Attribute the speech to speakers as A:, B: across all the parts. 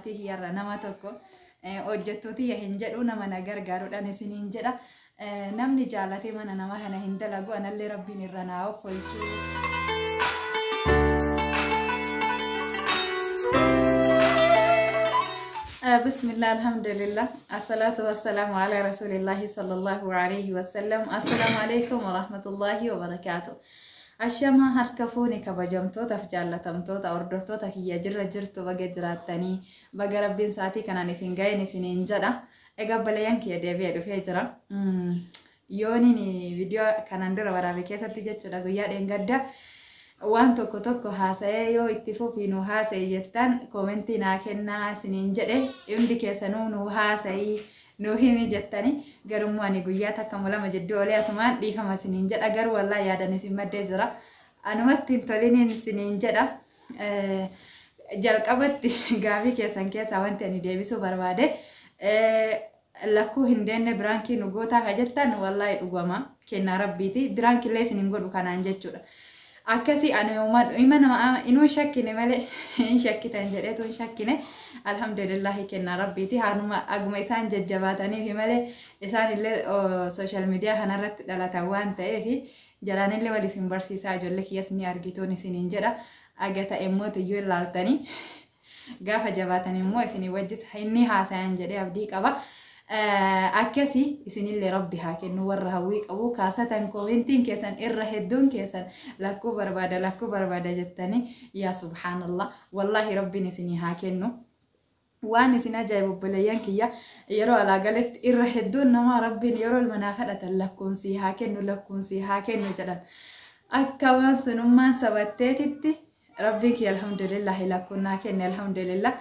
A: Maatii kiyyarra nama tokko, hojjettootiyya hin jedhu, nama na gargaaruudhaan isiniin jedha. Namni jaalatee mana namaa kana hin dalagu, anallee Rabbiin irra naa offolchuu. Bismillah, alhamdulillah, assalatu wassalamu ala rasulillahi sallallahu alayhi wasallam. Assalamu alaikum warahmatullahi wabarakatuh. Ashamaa, harka fuune, kabajamtootaaf jaallatamtoota hordoftoota kiyya, jirra jirtu? Baga jiraattanii, baga Rabbiin sa'aatii kanaan isin ga'een isiniin jedha. Egaa obboleeyyan kiyya, deebi'ee dhufee jira. Yooniin viidiyoo kanaan dura waraabe keessatti jechuudha, guyyaa dheengadda waan tokko tokko haasa'ee, yoo itti fufii nu haasa'e jettan koomentii naa kennaa isiniin jedhe. Hundi keessanuu nu haasa'ii, nu himi jettani. Garummoo ani guyyaa takka 2 jidduu olee, asumaan dhiifama isiniin jedha. Garuu wallaa yaadan isin maddee jira, anumatti hin toliniin isiniin jedha. Jalqabatti gaafii keessan keessaa wanti ani deebisuu barbaade, lakkuu hin deenne biraankii nu gootaa ka jettan, wallaahi dhugama kennaa Rabbiiti, biraankillee isin hin godhu kanaan jechuudha. Akkasii ani ima nama inuu shakkine malee, hin shakkitan jedheetu hin shakkine. Alhamdulillahi, kennaa Rabbiiti. Haanuma aguma isaan jajjabaataniifi malee, isaan illee social media kanarratti dhalatan waan ta'eef, jaraanillee wal isin barsiisaa, ijoollee kiyyas ni argituun isiniin jedha. Aga ta'e immoo tiyyuu ilaaltanii gaafa jabaatan immoo isinii wajjis inni haasayan jedhee abdii qaba. Akkasii isinillee Rabbi haa kennu, warra hawwii qabu kaasatan. Koomentiin keessan irra hedduun keessan lakkuu barbaada, lakkuu barbaada jettanii, yaa subhaanallah, wallaahi Rabbiin isinii haa kennu. Waan isin ajaa'ibu, obboleeyyan kiyya, yeroo alaa galetti irra hedduun namaa Rabbiin yeroo ilma naa kadhatan lakkuunsii haa kennu, lakkuunsii haa kennu jedhan. Akka waan sunummaan sabatteetitti Rabbiin kiyya alhamdulillahi lakkuun naa kenne, alhamdulillah.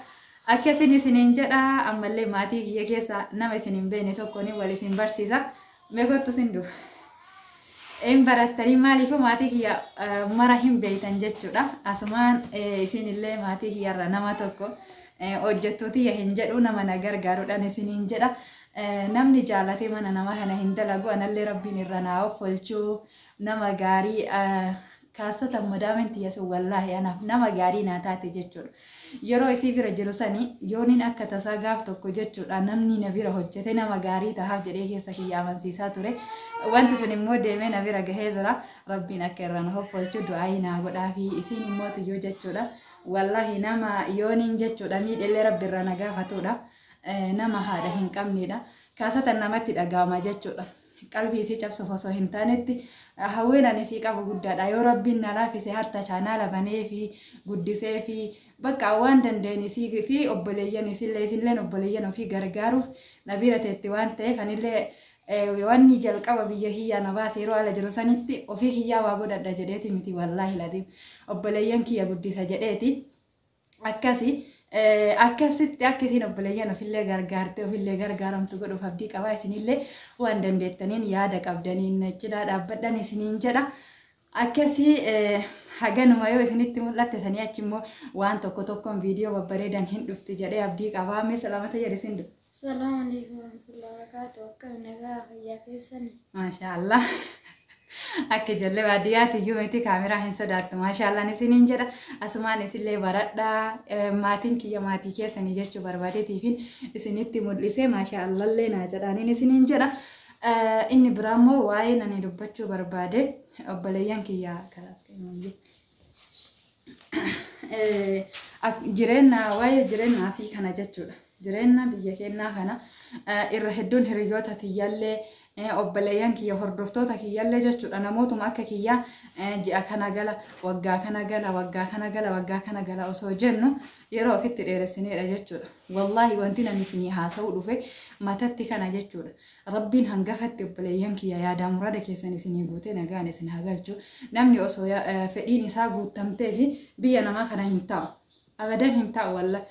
A: Akkasin isiniin jedha. Ammallee maatii kiyya keessa nama isin hin beekne tokkoon wal isin barsiisa. Mee kottu sin duuba. Hin barattanii, maaliifuu maatii kiyya mara hin beektan jechuudha. Asumaan isinillee maatii kiyyarra nama tokko, hojjettootiyya hin jedhu, nama na gargaaruudhaan isiniin jedha. Namni jaalatee mana namaa kana hin dalagu, anallee Rabbiin irra naa offolchuu, nama gaarii kaasatan madaamin tiyya sun wallaahi anaaf nama gaarii naa taate jechuudha. Yeroo isii bira jiru sani yooniin akka tasaa gaaf tokko jechuudha namni na bira hojjete nama gaarii tahaaf jedhee keessa kiyya amansiisaa ture. Wanti sun immoo deemee na bira gahee jira. Rabbiin akka irra na hoffolchu du'aayii naa godhaa fi isiin immoo tiyyuu jechuudha. Wallaahi nama yooniin jechuudha miidhellee Rabbi irraa na gaafatudha. Nama haadha hin qabnedha. Kaasatan namatti dhaga'ama jechuudha. Qalbii isii cabsuuf osoo hin taanetti, hawwiin ani isii qabu guddaadha. Yoo Rabbiin na laaffise hatta chaanaala banee fi guddisee fi bakka waan danda'een isii fi obboleeyyan isillee, isilleen obboleeyyan ofii gargaaruuf na bira teetti waan ta'eef, anillee wanni jalqaba biyya kiyyaa na baase yeroo ala jiru sanitti ofii kiyyaa waa godhadha jedheeti miti, wallaahi ladiim, obboleeyyan kiyya guddisa jedheeti. Akkasi akkasitti akka isin obboleeyyan ofillee gargaartee ofillee gargaaramtu godhuuf abdii qabaa. Isinillee waan dandeettaniin, yaada qabdaniin cinaa dhaabbadhan isiniin jedha. Akkasii haganuma yoo isinitti mul'atte sanii achi immoo waan tokko tokkoon viidiyoo babbareedan hin dhufti jedhee abdii qabaa. Mee salaamata jedhe sin dhufu.
B: Salaamu alaikum warahmatullahi wabarakatuh. Akkam, nagaa fayyaa keessan?
A: Maashaallah. Akka ijoollee baadiyyaati iyyuu miti, kaameraa hin sodaattu. Maashaallah isiniin jedha. Asumaan isillee baradhaa. Maatiin kiyya maatii keessanii jechuu barbaadeetiifin isinitti mul'ise. Maashaallallee naa jedhaaniin isiniin jedha. Inni biraa immoo waa'ee nani dubbachuu barbaade, obboleeyyan kiyya, kalaas jireenya, waa'ee jireenya asii kana jechuudha. Jireenya biyya keenyaa kana irra hedduun hiriyoota tiyyallee, obboleeyyan kiyya, hordoftoota kiyyallee jechuudha, namootuma akka kiyyaa ji'a kana gala, waggaa kana gala, waggaa kana gala, waggaa kana gala osoo jennu yeroo ofitti dheeressinedha jechuudha. Wallaahi wanti namni isinii haasa'uu dhufe matatti kana jechuudha. Rabbiin hangafatti, obboleeyyan kiyya, yaadaa muraada keessan isinii guutee nagaan isin haa galchu. Namni osoo fedhiin isaa guutamtee fi biyya namaa kana hin taa'u. Abadan hin taa'u walla.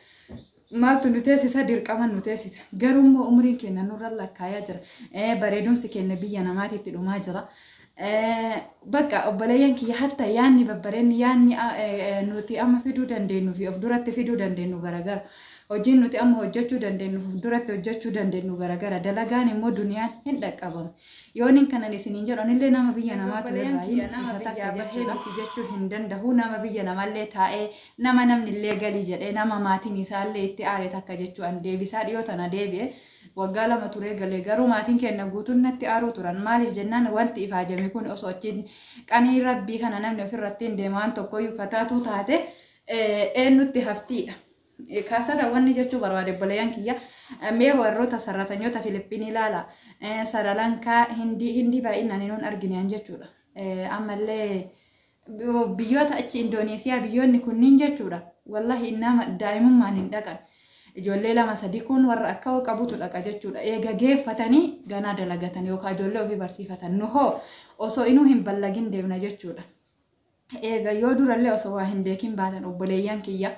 A: Maaltu nu teessisa? Dirqama nu teessisa. Garuu immoo umriin keenya nurra lakkaayaa jira. Bareedumsi keenya biyya namaatitti dhumaa jira. Bakka obboleeyyan kiyya, hatta yaanni babbareenni, yaanni nuti amma fiduu dandeenyu fi of duratti fiduu dandeenyu garagara. Hojiin nuti amma hojjechuu dandeenyu, of duratti hojjechuu dandeenyu garagara. Dalagaan immoo duniyaan hin dhaqqabamu. Yooniin kanan isiniin jedhu anillee nama biyya namaa turerraa isa takka jechuudha jechuu hin danda'u. Nama biyya namallee taa'ee, nama namnillee galii jedhee, nama maatiin isaallee itti aare takka jechuu. An deebisaa dhiyoo tana deebi'e, waggaa 2 turee galee, garuu maatiin keenya guutuun natti aaruu turan. Maaliif jennaan, wanti ifaajame kun osoo achiin qanii rabbii kana namni ofirratti hin deema, waan tokkoyyuu kataatuu taate eenyutti haftiidha. Kaasata wanni jechuu barbaade, obboleeyyan kiyya, mee warroota sarratanyoota Filippinii ilaala. Saralankaa, Hindii, Hindii baay'inaan hin argine jechuudha. Ammallee biyyoota achi Indoneesiyaa, biyyoonni kunniin jechuudha. Wallahi nama daa'imummaan hin dhaqan. Ijoollee 2 3 kun warra akka qabutu dhaqa jechuudha. Eega geeffatanii ganaa dalagatan yookaan ijoollee ofii barsiifatan. Nu hoo osoo inuu hin ballagin deemna jechuudha. Eega yoo durallee osoo waa hin beekin baatan, obboleeyyan kiyya,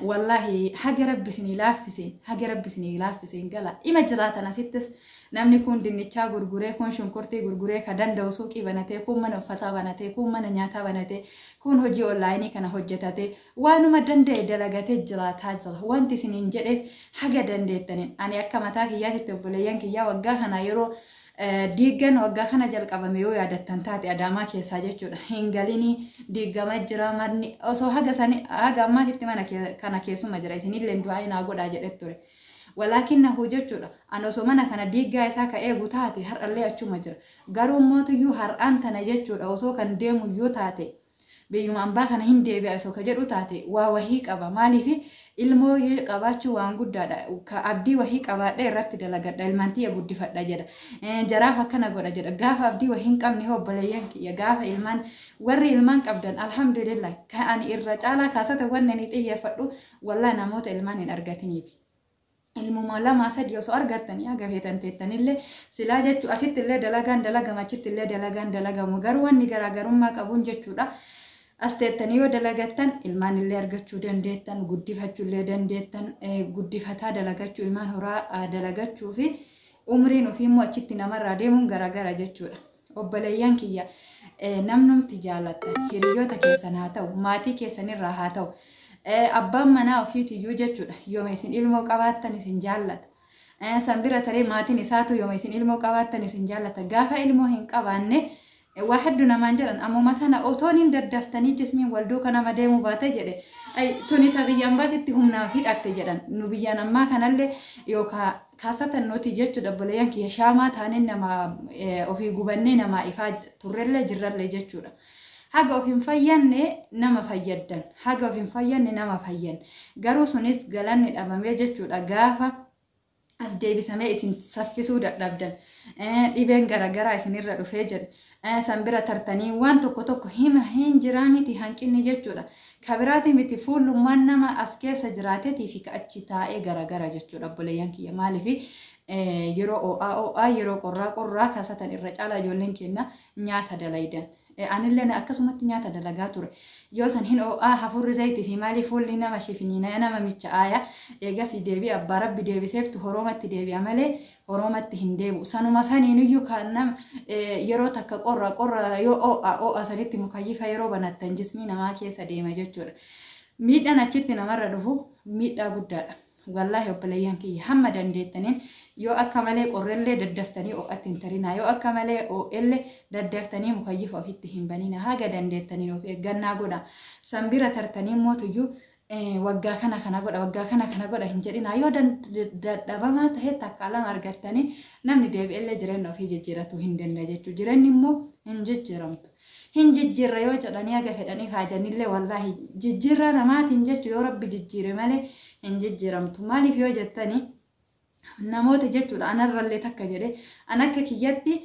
A: wallahi haga rabbi isinii laaffiseen, haga rabbi isinii laaffiseen gala ima jiraatan. Asittis namni kun dinnichaa gurguree, kun shunkurtii gurguree, ka danda'u suuqii banatee, kun mana uffataa banatee, kun mana nyaataa banatee, kun hojii onlaayinii kana hojjetatee, waanuma danda'e dalagatee jiraataa jira. Wanti isiniin jedheef, haga dandeettaniin, ani akka mataa kiyyaatitti, obboleeyyan kiyyaa, waggaa kana yeroo diiggan waggaa kana jalqabame yoo yaadattan taate, Adaamaa keessaa jechuudha. Hin galinii, diiggama jira manni, osoo haga sani haga ammaatitti mana kana keessuma jira, isinillee du'aa naa godhaa jedhe ture. Walaakinnahu jechuudha, ani osoo mana kana diiggaa isaa ka eegu taate har'allee achuma jira. Garuu mootuyyuu har'aan tana jechuudha, osoo kan deemu yoo taate, biyyuma ambaa kana hin deebi'a osoo ka jedhu taate, waa wahii qaba. Maaliif, ilmoo qabaachuu waan guddaadha. Ka abdii wahii qabaadhe irratti dalagadha, ilmaan tiyya guddifadha jedha, jaraaf akkana godha jedha. Gaafa abdii wahii hin qabne, obboleeyyan kiyya, gaafa ilmaan, warri ilmaan qabdan alhamdulillah. Ka ani irra caalaa kaasata wanni ani xiyyeeffadhu, wallaa, namoota ilmaan hin argatiniif. Ilmuma 2 3 osoo argattanii haga feetan teettanillee silaa jechuu, asitti illee dalagaan dalagama, achitti illee dalagaan dalagamu, garuu wanni garaagarummaa qabuun jechuudha. As teettanii yoo dalagattan ilmaan illee argachuu dandeettan, guddifachuu illee dandeettan, guddifataa dalagachuu, ilmaan horaa dalagachuu fi umriin ofii immoo achitti namarraa deemuun garaagara jechuudha. Obboleeyyan kiyya, namnumti jaalattan, hiriyoota keessan haa ta'u, maatii keessanirraa haa ta'u, abbaan manaa ofiitiyyuu jechuudha, yooma isin ilmoo qabaattan isin jaallata. San bira taree maatiin isaatu yooma isin ilmoo qabaattan isin jaallata. Gaafa ilmoo hin qabaanne waa hedduu namaan jedhan. Ammuma tana otoon hin daddaftanii jismiin wal duuka nama deemuu baate jedhe, tuni ta biyyaan baatitti humnaan hidhatte jedhan. Nu biyyaan ammaa kanallee yookaan kaasatan nuti jechuudha, obboleeyyan kiyya, shaamaa taaneen nama ofii gubannee namaa ifaa turrellee jirrallee jechuudha. Haga of hin fayyanne nama fayyaddan, haga of hin fayyanne nama fayyan, garuu sunis galanni dhabamee jechuudha. Gaafa as deebisamee isin saffisuu dadhabdan, dhibeen garaagaraa isinirra dhufee jedhe, san bira tartanii waan tokko tokko hima hin jiraa miti, hanqinni jechuudha. Kabiraati miti, fuullummaan nama as keessa jiraateetii fi achi taa'ee garagara jechuudha, obboleeyyan kiyya. Maaliif, yeroo ho'aa ho'aa, yeroo qorraa qorraa, kaasatan irra caalaa ijoolleen keenya nyaata dalaydan. Anillee akkasumatti nyaata dalagaa ture. Yoo san hin ho'aa, hafurri zayitii fi maalii fuulli nama shifiniina, nama micha'aaya. Eegas deebi'e, abbaa rabbi deebiseeftu horoomatti deebi'a malee horoomatti hin deebi'u. Sanuma saniiniyyuu kan nama yeroo takka qorra qorra, yoo ho'a ho'a sanitti mukayyifa yeroo banattan jismii namaa keessa deema jechuudha. Miidhaan achitti namarra dhufu miidhaa guddaadha. Wallaahi obboleeyyan kiyya, hamma dandeettaniin yoo akka malee qorrellee daddaftanii ho'atti hin tarinaa, yoo akka malee ho'ellee daddaftanii mukayyifa ofitti hin banina, haga dandeettaniin of eeggannaa godha. San bira tartanii mootuyyuu waggaa kana kana godha, waggaa kana kana godha hin jedhina. Yoo dadhabamaa ta'e takka lama argattanii namni deebi'ellee jireenya ofii jijjiiratu hin danda'a jechuudha. Jireenyi immoo hin jijjiiramtu. Hin jijjiirra yoo jedhanii haga fedhanii kaajanillee, wallaahi jijjiirraa namaatiin jechuu yoo rabbi jijjiire malee hin jijjiiramtu. Maaliif yoo jettanii, namoota jechuudha anarrallee takka jedhe, an akka kiyyatti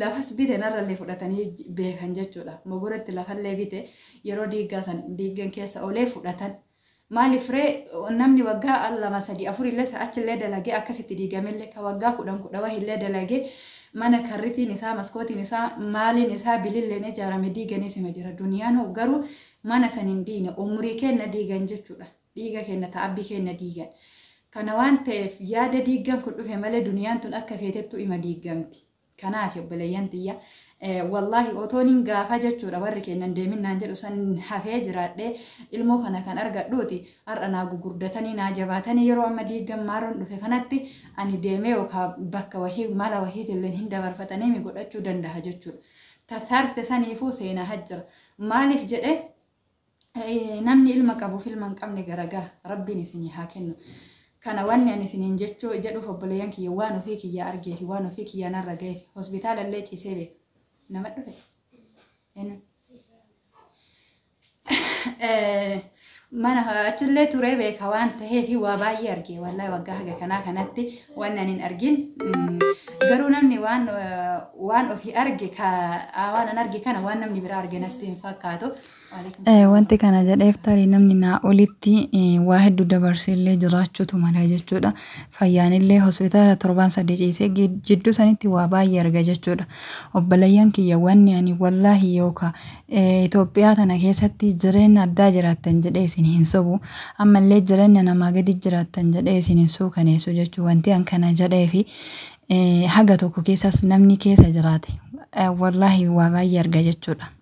A: lafas bite narrallee fudhatanii beekan jechuudha. Mogoratti lafallee bite, yeroo diiggaa san diiggan keessa olee fudhatan. Maaliif ree, namni waggaa 2 3 4 illee achillee dalagee akkasitti diigamellee, ka waggaa 10 10 wahillee dalagee, mana karritiin isaa, maskootiin isaa, maaliin isaa bililleen ijaarame diiganis hima jira. Duniyaan garuu mana san hin diine, umurii kenna diigan jechuudha. Dhiiga kenna ta'abbii kenna diigan. Kana waan ta'eef yaada diiggan kun dhufe malee duniyaan tun akka feetettu ima diigamti. Kanaaf obboleeyyan tiyya, Wallaahi otoon hin gaafa jechuudha warri kennan deemin naan jedhu san hafee jiraadhee ilmoo kana kan argadhuuti har'a naa gugurdatanii naa jabaatanii yeroo amma diigan maaroon dhufe kanatti ani deemee yookaan bakka wahii mala wahiitillee hin dabarfatanii mi godhachuu danda'a jechuudha. Tarte saniifuu seenaa jira. Maaliif jedhee namni ilma qabuuf ilma hin qabne garagara rabbiin isinii haa kennu. Kana wanni ani isiniin jechuu jedhuuf obboleeyyan kiyya waan ofii kiyya argee fi waan ofii kiyya narra ga'eef hospitaala illee ciisee beeka. Nama dhufe? Mana achillee turee beeka waan ta'eef waa baay'ee arge wallahi waggaa haga kanaa kanatti wanni ani hin argin garuu namni waan ofii arge waan an arge kana waan namni biraa arge natti hin fakkaatu.
C: Wanti kana jedheef tarii namni naa olitti waa hedduu dabarseellee jiraachuutu mala jechuudha. Fayyaanillee hospitaala torbaan 3 ciisee jidduu sanitti waa baay'ee arga jechuudha. Obboleeyyan kiyya wanni ani wallaahi yookaan Itoophiyaa tana keessatti jireenya addaa jiraattan jedhee isin hin sobu. Ammallee jireenya namaa gadi jiraattan jedhee isin hin suukaneessu jechuudha. Wanti an kana jedheefi haga tokko keessas namni keessa jiraate wallaahi waa baay'ee arga jechuudha.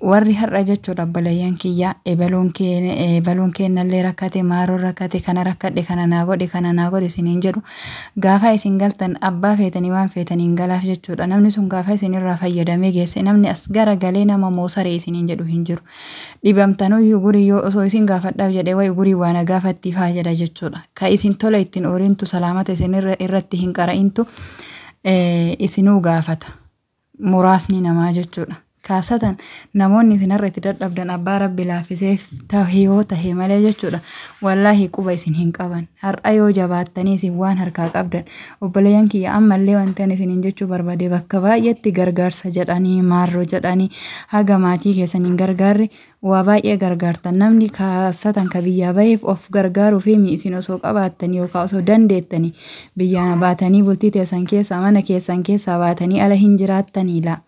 C: Warri har'a jechuudha obboleeyyan kiyya ebaluun keenyallee rakkate maaroon rakkate kana rakkadhe kana naa godhe kana naa godhe isiniin jedhu gaafa isin galtan abbaa feetanii waan feetaniin galaaf jechuudha. Namni sun gaafa isinirraa fayyadamee geesse namni as garagalee nama moosaree isiniin jedhu hin jiru. Dhibamtanuyyuu gurii yoo osoo isin gaafadhaaf jedhee wayi gurii waan gaafattiif haa jedha jechuudha. Ka isin tola ittiin oolintu salaamata isin irratti hin qara'intu isinuu gaafata. Muraasni namaa jechuudha. Kaasatan namoonni isin har'a itti dadhabdan abbaa rabbi laaffiseef tahe yoo tahe malee jechuudha. Wallaahi quba isin hin qaban. Har'a yoo jabaattanii isin waan harkaa qabdan obboleeyyan kiyya ammallee wanti ani isiniin jechuu barbaade bakka baay'eetti gargaarsa jedhanii maarroo jedhanii haga maatii keessan hin gargaarre waa baay'ee gargaartan. Namni kaasatan ka biyyaa baheef of gargaaruu fi isin osoo qabaattanii yookaan osoo dandeettanii biyyaa baatanii bultii teessan keessaa mana keessan keessaa baatanii ala hin jiraattanii la.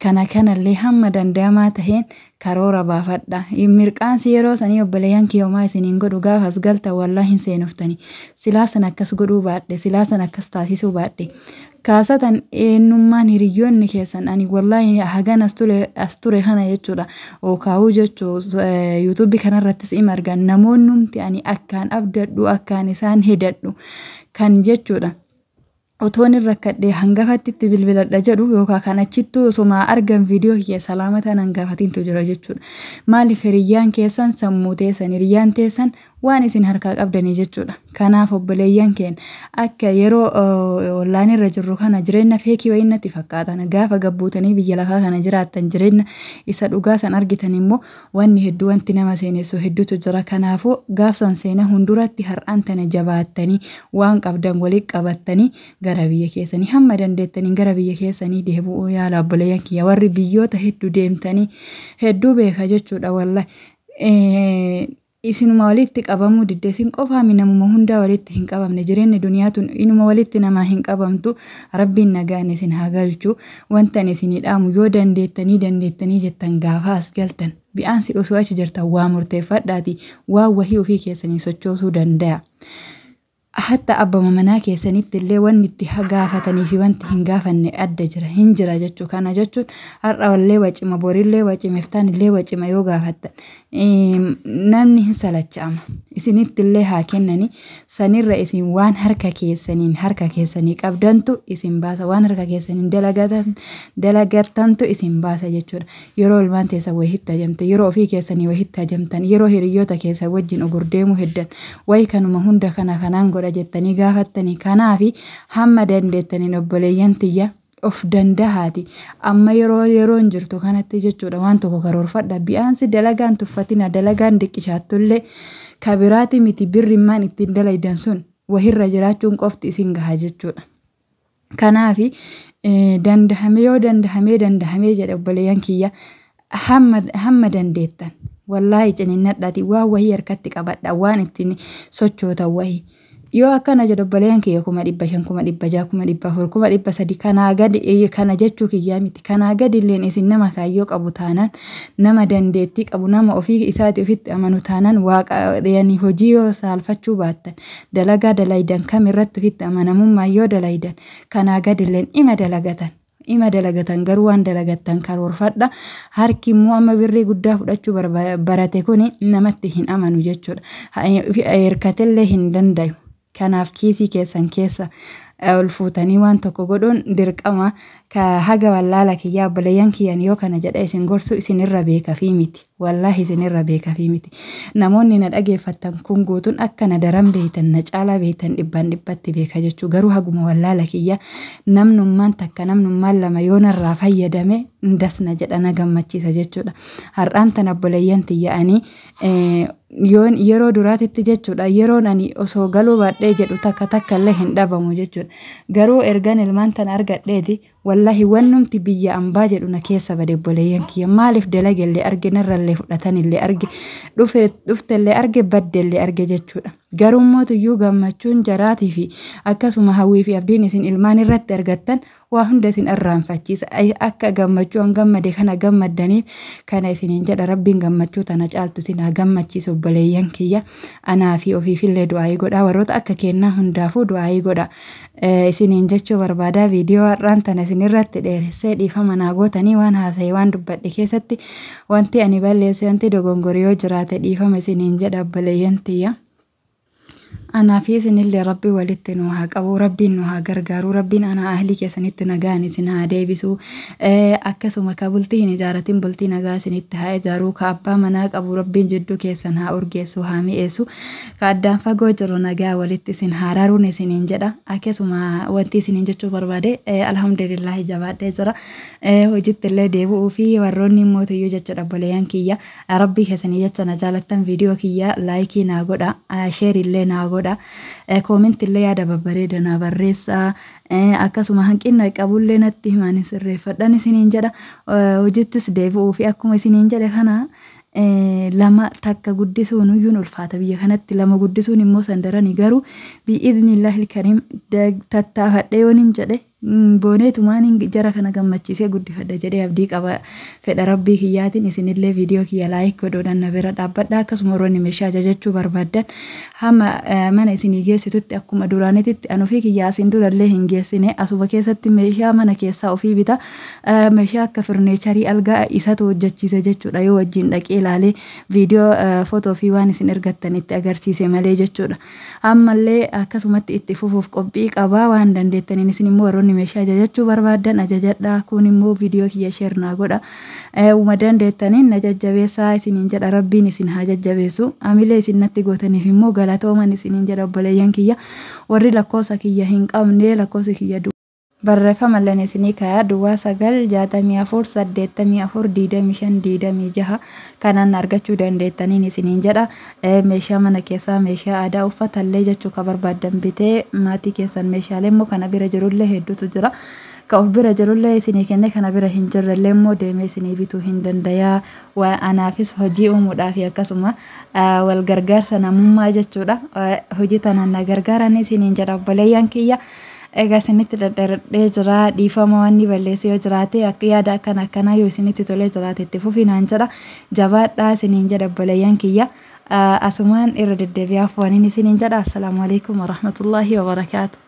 C: Kana kanallee hamma danda'amaa taheen karoora baafadha. Mirqaansi yeroo sanii obboleeyyan kiyya isiniin godhu gaafas galta wallaahi hin seenuftani. Silaa san akkas godhuu baadhe, silaa san akkas taasisuu baadhe. Kaasatan eenyummaan hiriyoonni keessan ani wallaahi hagan as ture kana jechuudha. Ookaa'uu jechuu yuutuubii kanarrattis ima argan namoonnumti ani akkaan abdadhu akkaan isaan hidhadhu kan jechuudha. Otoon irra rakkadhee hangafatti itti bilbiladha jedhu yookaan kan achittuu osuma argan viidiyoo kiyya salaamataan hangafatintu jira jechuudha. Maaliif hiriyyaan keessan sammuu teessan hiriyyaan teessan waan isin harkaa qabdanii jechuudha. Kanaaf obboleeyyan keenya akka yeroo ollaan irra jirru kana jireenya feekii wayii natti fakkaatan gaafa gabbuutanii biyya lafaa kana jiraattan jireenya isa dhugaa san argitan immoo wanni hedduu wanti nama seenessu hedduutu jira. Kanaafuu gaafsan seena hunduratti har'aan tana jabaattanii waan qabdan walitti qabattanii gara biyya keessanii hamma dandeettanii gara biyya keessanii deebi'uu yaala obboleeyyan kiyya warri biyyoota hedduu deemtanii hedduu beeka jechuudha wallahi. Isinuma walitti qabamuu didde isin qofaami namuma hundaa walitti hin qabamne jireenyi duniyaa tun inuma walitti namaa hin qabamtu rabbiin nagaan isin haa galchu wanta isinii dhaamu yoo dandeettanii dandeettanii jettan gaafa as galtan bi'aansi osoo achi jirtan waa murteeffadhaati waa wahii ofii keessanii sochoosuu danda'a. Hatta abbama manaa keessanitti illee wanni itti gaafatanii fi wanti hin gaafanne adda jira hin jira jechuu kana jechuun har'a wallee wacima borillee wacima iftaan illee wacima yoo gaafattan namni hin salacha'ama isinitti illee haa kennani sanirra isin waan harka keessaniin harka keessanii qabdantu isin baasa waan harka keessaniin dalagattantu isin baasa jechuudha. Yeroo ilmaan teessan wayiitti ajamte yeroo ofii keessanii wayiitti ajamtan yeroo hiriyoota keessan wajjin ogurdeemuu heddan wayi kanuma hunda kana kanaan godha jettanii gaafattanii kanaafi hamma dandeettaniin obboleeyyan tiyya of dandahaati. Amma yeroo yeroon jirtu kanatti jechuudha waan tokko karoorfadha. Bi'aansi dalagaan tuffatina dalagaan diqqishaattullee kabiraati miti birrimmaan ittiin dalaydan sun wahirra jiraachuun qofti isin gaha jechuudha. Kanaafi dandahamee yoo dandahamee dandahamee jedhe obboleeyyan kiyya hamma dandeettan wallaahi ciniinnadhaati waan wahii harkatti qabadha waan ittiin sochootan wahii. Yoo akkana jedhu obboleeyyan kiyya 500,000 600,000 400,000 300,000 kanaa gadi kana jechuu kiyyaa miti kanaa gadi illeen isin nama kaayyoo qabu taanaan nama dandeettii qabu nama ofii isaati ofitti amanu taanaan waaqa yani hojii yoo saalfachuu baattan dalagaa dalaydan kam irratti ofitti amanamummaa yoo dalaydan kanaa gadi illeen ima dalagatan. Ima dalagatan garuu waan dalagattan karoorfadha. Harki immoo amma birrii guddaa fudhachuu barate kuni namatti hin amanu jechuudha. Hirkatellee hin dandayu. Kanaaf kiisii keessan keessa ol fuutanii waan tokko godhuun dirqama. Ka haga wallaala kiyyaa obboleeyyan kiyyan yoo kana jedhe isin gorsu isinirra beeka fi miti. Wallaahi isinirra beeka fi miti. Namoonni na dhageeffattan kun guutuun akka na daran beeytan, na caalaa beeytan, dhibbaan dhibbatti beeka jechuu. Garuu haguma wallaala kiyya namnummaan takka, namnummaan lama yoo narraa fayyadame dasna jedha, na gammachiisa jechuudha. Har'aan tana obboleeyyan tiyya'anii yoon yeroo duraatitti jechuudha, yeroon ani osoo galuu baadhee jedhu takka takka illee hin dhabamu jechuudha. Garuu ergan ilmaan tana argadheeti wallahi wannumti biyya ambaa jedhu na keessa bade, obboleeyyan kiyya. Maaliif dalagellee arge, narrallee fudhatanillee arge, dhufe dhuftellee arge, baddellee arge jechuudha. Garuu mootiyyuu gammachuun jaraatii fi akkasuma hawwii fi abdiin isin ilmaan irratti argattan waa hunda isin irraanfachiisa. Akka gammachuu an gammade kana gammaddaniif kana isiniin jedha. Rabbiin gammachuu tana caaltu isin haa gammachiisu, obboleeyyan kiyya. Anaa fi ofiifillee du'aayii godha. Warroota akka kennaa hundaafuu du'aayii godha. Isiniin jechuu barbaada. Viidiyoo har'aan tana isin irratti dheeressee dhiifama naa gootanii, waan haasa'e waan dubbadhe keessatti wanti ani balleesse, wanti dogongore yoo jiraate dhiifama isiniin jedha, obboleeyyan tiyya. Anaa fi isinillee Rabbi walitti nu haa qabu, Rabbiin nu haa gargaaru, Rabbiin anaa ahlii keessanitti nagaan isin haa deebisu. Akkasuma ka bultii hin ijaaratin bultii nagaa isinitti haa ijaaru, ka abbaa manaa qabu Rabbiin jidduu keessan haa urgeessu, haa mi'eessu, ka addaan fagoo jiru nagaa walitti isin haa raruun isiniin jedha. Akkasuma wanti isiniin jechuu barbaade, alhamdulillahi jabaadhee jira. Hojiitti illee deebi'uu fi warroonni mootiyyuu jechuudha, obboleeyyan kiyya. Rabbii keessanii jecha na jaalattan viidiyoo kiyya like naa godha, share illee naa godha, comment illee yaada babbareeda naa barreessaa, akkasuma hanqina qabullee natti himaan sirreeffadhan isiniin jedha. Hojiittis deebi'uu fi akkuma isiniin jedhe kana lama takka guddisuun iyyuu ulfaata, biyya kanatti lama guddisuun immoo sandarani. Garuu bi'iidhnillaahi kariim tattaafadhee yoon hin jedhe booneetumaan jara kana gammachiisee guddifadha jedhee abdii qaba fedha Rabbii kiyyaatiin. Isinillee viidiyoo kiyya like godhuudhaan na bira dhaabbadha. Akkasuma warroonni meeshaa ajajachuu barbaaddan hamma mana isinii geessitutti akkuma duraanititti an ofii kiyya asiin durallee hin geessine, asuma keessatti meeshaa mana keessaa ofii bita. Meeshaa akka furniture, algaa isatu hojjechiise jechuudha, yoo wajjin dhaqee ilaalee viidiyoo footoo fi waan isin ergattan itti agarsiise malee jechuudha. Ammallee akkasumatti itti fufuuf qophii qabaa. Waan dandeettaniin isin immoo warroonni meeshaa ajajachuu barbaaddan ajajadhaa. Kun immoo viidiyoo kiyya share naa godha. Uma dandeettaniin na jajjabeessaa isiniin jedha. Rabbiin isin haa jajjabeessu. Amilee isin natti gootaniif immoo galatooman isiniin jedha, obboleeyyan kiyya. Warri lakkoofsa kiyya hin qabne lakkoofsa kiyya barreeffama illee isinii kayaa, 0964842526 kanaan argachuu dandeettaniin isiniin jedha. Meeshaa mana keessaa, meeshaa aadaa, uffata illee jechuu ka barbaaddan bitee maatii keessan, meeshaalee immoo kana bira jirullee hedduutu jira. Ka of bira jirullee isinii kenne, kana bira hin jirrellee immoo deemee isinii bituu hin dandayaa. Anaafis hojii uumuudhaaf akkasuma wal gargaarsa namummaa jechuudha. Hojii tanaan na gargaaran isiniin jedha, obboleeyyan kiyya. Egaa isinitti daddaradhee jira, dhiifama wanni balleesse yoo jiraate. Akka yaada akkana akkanaa yoo isinitti tolee jiraate itti fufinaan jedha. Jabaadhaa isiniin jedha, obboleeyyan kiyya. Asumaan irra deddeebi'aaf waan inni isiniin jedha. Assalaamu alaikum warahmatullaahi wabarakaatu.